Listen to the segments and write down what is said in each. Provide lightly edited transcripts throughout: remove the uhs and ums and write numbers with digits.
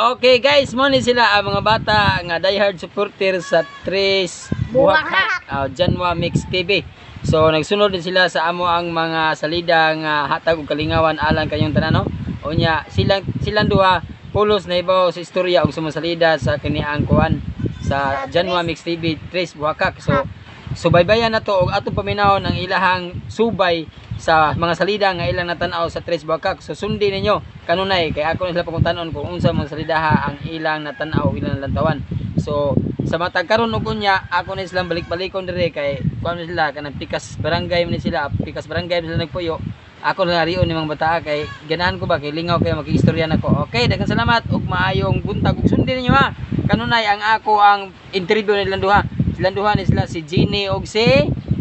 Okay guys, mo ni sila ang mga bata nga diehard supporter sa Tres Buhakak, Janwa Mix TV. So nagsunod din sila sa amo ang mga salida nga hatag og kalingawan alang kanyong tanan, no. Unya silang silang duha pulos na ibaw sa istorya og sumasalida sa kaniang kuan sa Janwa Mix TV Tres Buhakak. So subaybayan na to og atong paminawon ang ilahang subay sa mga salida nga ilang natanaw sa Tres Buhakak. So sundi ninyo kanunay kay ako na sila pangutanon kung unsa mga salidaha ang ilang natanaw, ilang lantawan. So sa matag karon og unya ako na silang balik-balikon dire kay kuan na sila kanang pikas barangay man ni sila, pikas barangay man sila nagpuyo. Ako na rion ni mga bata kay ganahan ko ba kay lingaw kay makiistorya nako. Okay, daghang salamat ug maayong buntag ug sundi ninyo ha. Kanunay ang ako ang interview nilang duha. Silang duha ni sila si Jenny ug si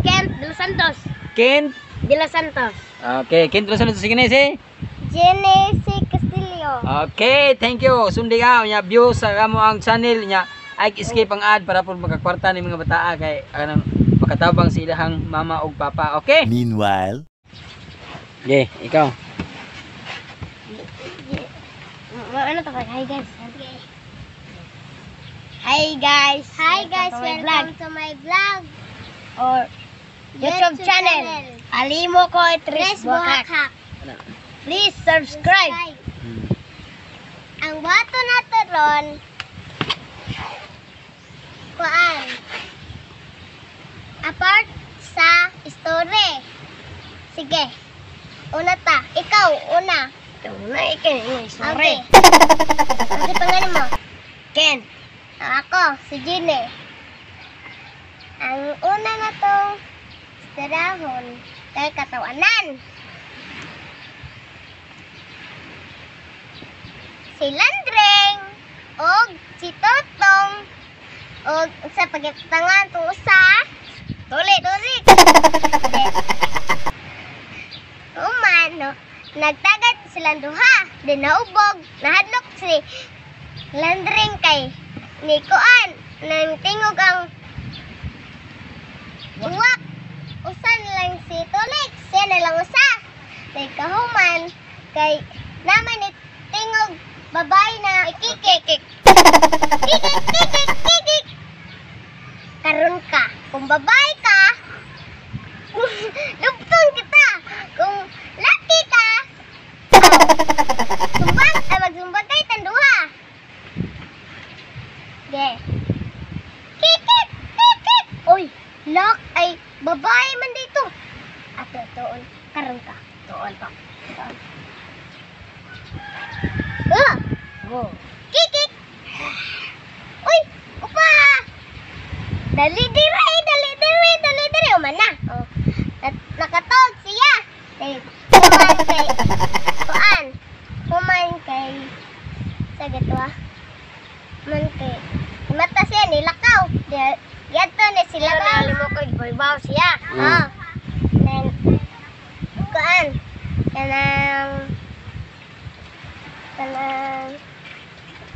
Kent De Los Santos. Kent. De Los Santos. Okay, Kent Lozano, sige na si. Jenny C. Castillo. Okay, thank you. Sundi ka nya view sa amo ang channel nya. Ay skip ang ad para po makakwarta ni mga bataa kay anong makatabang sa ilahang mama ug papa. Okay? Meanwhile. Okay, ikaw. Ano to? Hi guys. Hi guys. Hi guys, Welcome to my welcome to my vlog. Or YouTube channel. Alimo ko Tres Tres Buhakak. Buhakak. Please subscribe. Ang bato na to ron, kuan, apart sa story. Sige, una ta. Ikaw, una. Ito na ikin. Okay. Ano pangalan mo? Ken. Ang ako, si Gine. Ang una na tong istorahon kay katawanan. Si Landreng og si Totong og sa pagkitangan tong usa Tulit. Tulik. Human, no, nagtagat silang duha. Di naubog, nahadlok si Landring kay ni Kuan. Nang tingog ang uwak. Usa na lang si Tulik. Siya na lang usa. Kay kahuman, kay naman ni tingog babae na ikikik. Kikik, kikik, kikik. Karon ka. Kung babae ka, lupton kita. Kung laki ka, sumbag, ay magsumbag kay tanduha. Ge. Kikik, kikik. Uy, lak ay babae man dito. Ato tuon, karon ka. Tuon to. Tuon. Ah, Go. kikik. Uy, upa. Dali dire, dali dire, dali dire. Uman na. Oh. Nakatawag siya. Kay, human kay, kuan. Human kay, sa gatwa. Human kay, mata siya nilakaw. Yato ni sila Sila na alimo ko ibaw siya. Ah. Then, kuan. Kanang, kanang,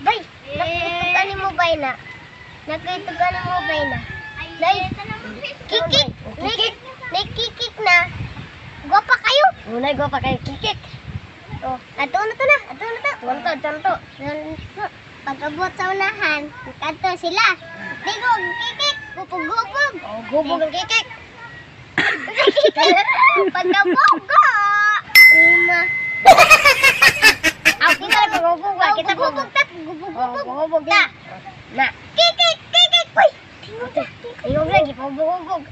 bay, nakitugan mo bay na. Nakitugan mo bay na. Nay, kikik, kikik, kikik na. Gwapa kayo. Unay go pa kay kikik. Oh, ato na to na, ato na to. Tuon to, tuon to. Pag-abot sa unahan, kadto sila. Tingog, kikik, gupog-gupog. Oh, gubog ang kikik. Pagkabugo! Lima. Aw, kita na pagugubog. Kita Gubog ta, Oh, gubog. gubog Ta. Na. Kikik, kikik. Uy, tingog ta. Tingog lang gipugugog.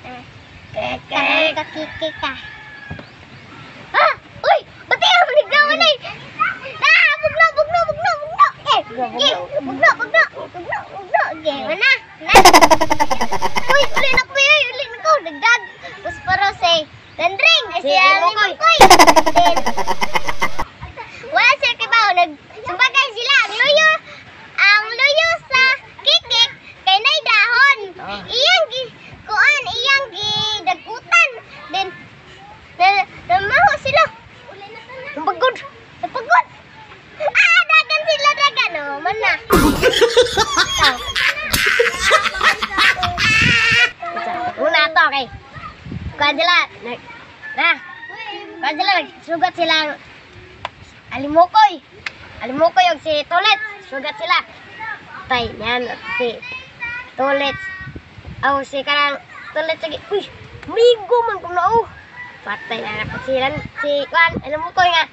Karon Kikik. ka kikik ka. Ah! Uy! Bati ang niglawan ay! Ah! Bugno, bugno, bugno, bugno! Eh! Ge! Bugno, bugno! Bugno, bugno! Ge! Mana? Na! Uy! Uli na ko uy! Uli na ko! Nagdag! Pusporo si Landring! Ay si Si Ali Limokoy. Makoy! Then, wala sila kibaw. Nagsumbagay sila. Ang luyo! Ang luyo sa kikik kay nay dahon. Ah. Iyang gi kuan, iyang gi dagkutan. Then na namaho sila. Napagod. Napagod. Ah, dagan sila dagan. Oh, man na. Ikaw. Una to kay. Kuan sila. Na. Kuan sila nagsugat silang alimukoy. Alimukoy og si Tolet. Sugat sila. Tay, yan si Tulits. Aw, si kanang Tulits lagi. Uy, migo man ko na oh. Patay na na sila si Kwan, alam mo ko nga.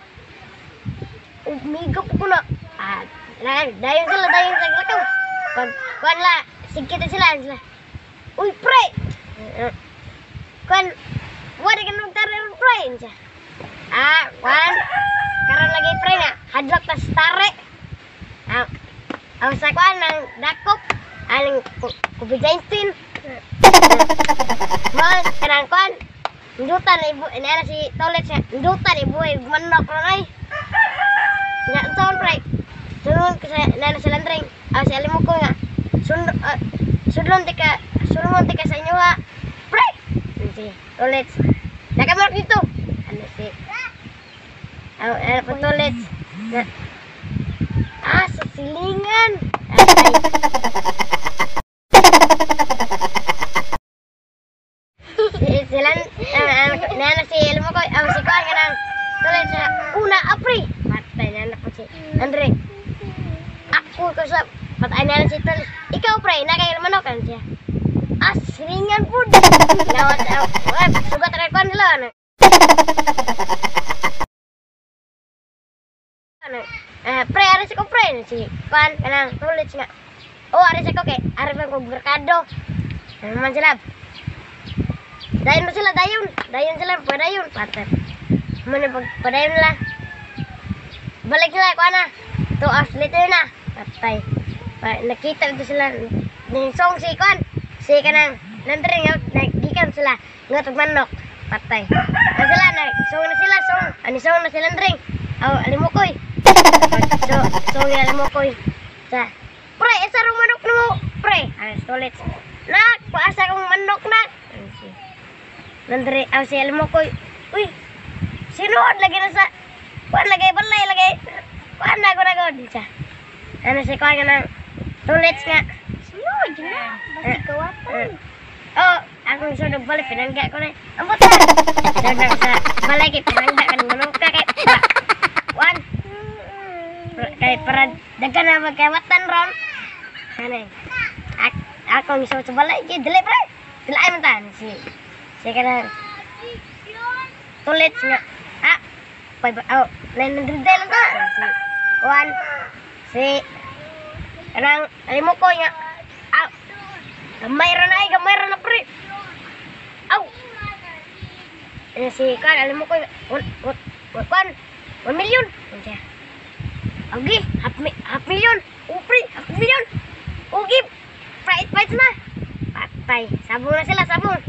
Migo po ko na. Ah, na, dayon sila, dayon sa lakaw. Pag kwan la, sigkita sila, sila. Uy, pre! Eh, kwan, wala ka nung tare ron, pre. Siya. Ah, kwan, karon lagi pre nga, hadlok tas tare. Ah, ang sa kwan, ang dakop, aling COVID-19. Mo, kanang kwan, ndutan na ibu, inaana si Tolet siya, ndutan ibuhay, manok ron ay. Nga, ang taon pre, sunod ko sa, inaana si Landring, ah, si Alimuko nga, sund, sudlon tika, sudlon tika sa inyo ha, pre! Ano si Tolet, nakamark dito. Ano si, ah, ano po Tolet, na, ah, sa silingan. Ay, si silan ah, nana si alam ko ah, si kuan kanang tuloy sa una apri patay na na po si Andre ako ko sa patay na na si Tol ikaw pre na kay manok kan siya ah silingan pud lawat ah, sugat ra kuan nila ano ano eh pre ari sa ko pre si kuan kanang tuloy nga oh ari sa ko kay ari pa ko merkado ano man sila. Dayon mo sila, dayon. Dayon sila, padayon. Patay. Muna pag padayon nila. Balik sila, kuha na. 2 hours later na. Patay. Pa, nakita ito sila. Nisong si kuan. Si kanang nandring out, nagikan sila. Ngatog manok. Patay. Ano sila, na, song na sila, song. Ani song na sila nandring. Aw, alimukoy. So, song yung alimukoy. Sa, pre, isa rong manok na mo. Pre, ay, sulit. Nak, paasa kong manok nak. Ano si Nandre, aw si Alimukoy. Uy, sinuod lagi na sa, kuan lagi, balay lagi. Kuan na ko na ko. Siya. Ano si kuan nga ng tulits nga. Sunod na. Basta kawatan. Oh, akong sunog balik, pinangga ko na. Ang buta! Sunog sa balay kay pinangga ka ng manong ka kay kuan. Kay para daghan na magkawatan ron. Ano eh. Akong isuod sa balay, kay dili pre. Dili ay man tan si si kanang tulits nga. Ah, pay oh, 900 lang ta. Si kuan si kanang alimukoy nga. Ah, gamay ra na ay, gamay ra na pre. Aw. Ano si kuan alimukoy one, one, one, kuan, 1 million. Ano siya? Okay, half million. Oh, pre, half million. Okay, fight, fight na. Patay. Sabong na sila, sabong.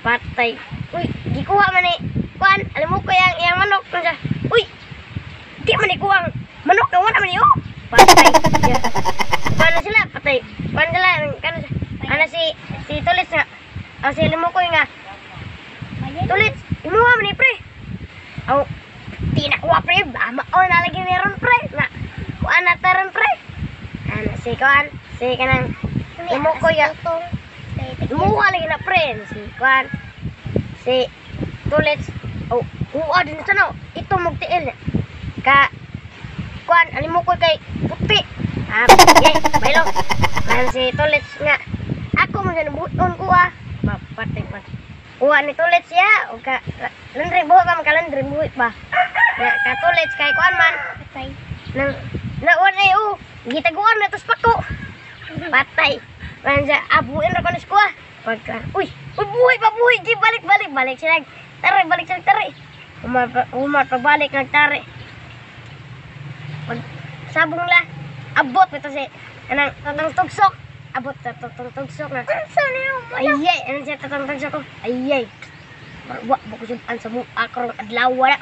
Patay. Uy, gikuha man ni kuan, alam mo ko yang iyang manok. Ano siya? Uy, di man ni kuha ang manok na wala man ni oh. Patay. Yeah. Kuan na sila, patay. Kuan sila, kano siya? Ano si si Tulis nga. Ang si Limukoy nga. Tulis, imuha man ni pre. Aw, di na kuha pre. Ama, oh, nalagi meron pre. Nga, kuan na taron pre. Ano si kuan, si kanang Limukoy nga. Imuha lagi na pre. Si kuan, si Tulis. Oh, kuha din sa no. Ito magtiil. Ka kuan alimukoy kay puti. Ah, okay, baylo. Man si Tulis nga. Ako man sa nabuton ko ah. Mapatay pa. Kuha ni Tulis siya. O ka landring buhi pa man ka landring buhi pa. Nga ka Tulis kay kuan man. Patay. Nang naon ay oh, gitaguan na tos pako. Patay. Man siya abuin ra ko ni kuha. Pagka, uy, uy buhi pa buhi, gi balik balik balik sila. Tare balik sila tare. Umar umar pagbalik nagtare. Pag sabong la, abot ito si anang tatang tugsok. Abot sa tatang tugsok na. Unsa niyo? Ayay, anang siya tatang tugsok ko. Ayay. Wa ba ko sudan sa mukha karong adlaw wala.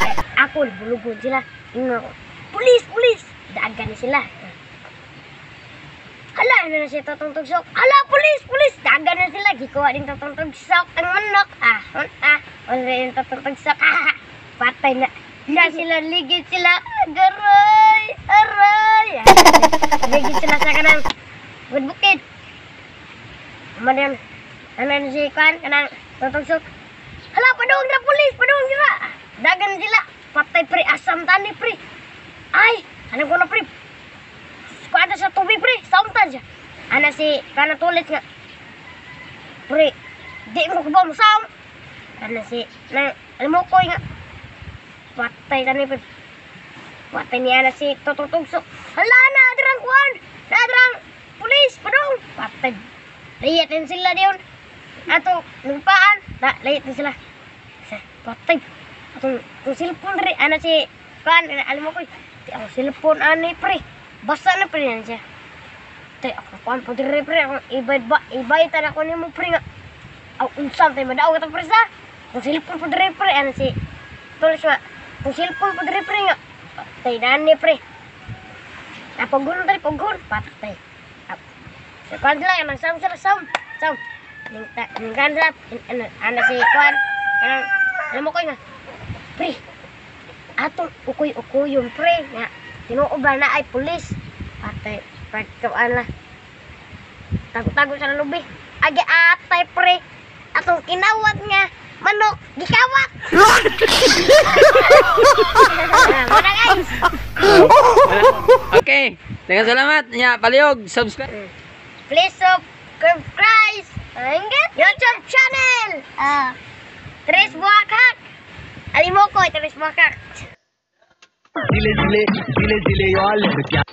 Eh, ako bulugon sila. Ingon ako, pulis, pulis. Daagan na sila. Hala, ano na siya tatang tugsok? Hala, pulis, pulis. Daagan na sila. Gikuha din tatang tugsok ang manok. Ah, ah, wala yung tatang tugsok. Ah, patay na. Na sila, ligid sila. Aray, aray. Ah, ligid sila sa kanang bukid. Ano ano na si Kwan, kanang tutugsok. Hala, padung na pulis, padung na. Dagan sila. Patay pre, asam tani pre. Ay, alam ko na, pre. Kuan sa tubig, pre, sauntan siya. Ana si kana tulit nga. Pre, di mo ko ba musaon? Ana si na alam mo ko nga. Patay ka ni pre. Patay niya na si Tototugso. Hala na, adrang kuan. Na adrang pulis, padong. Patay. Layat din sila diyon. Ato, nagpaan. Na, layat din sila. Sa, patay. Atong, atong cellphone rin. Ano si, kuan, alam mo ko. Di ako cellphone, ani, pre. Basta na, pre, yan siya. Tay, ako kuan po dire, pre. Ako, ibay ba, ibay tan ako nimo, pre, nga. Aw, unsam, tay, madaog atong pre sa. Ang cellphone po dire, pre. Ano si, tulis nga. Ang cellphone po dire, pre, nga. Patay na ni, pre. Napaghun dali, paghun. Patay. Ap. Sa kuan sila, nang sam sila, sam. Sam. Ning ta, ning kan sila, ano, ano si kuan. Ano, alam mo ko nga. Pre, atong ukoy-ukoyon, pre. Nga, tinuo ba na ay pulis. Patay, pagkawaan na. Tago-tago sa lubi. Agi atay, pre. Atong kinawat nga, manok, gikawat. Ah, muna, guys. Okay. Daghang salamat. Nya palihog subscribe. Please subscribe ang YouTube channel. Ah. Tres Buwakak. Alimoko, Tres Buwakak. zile zile zile zile yo लड़कियां.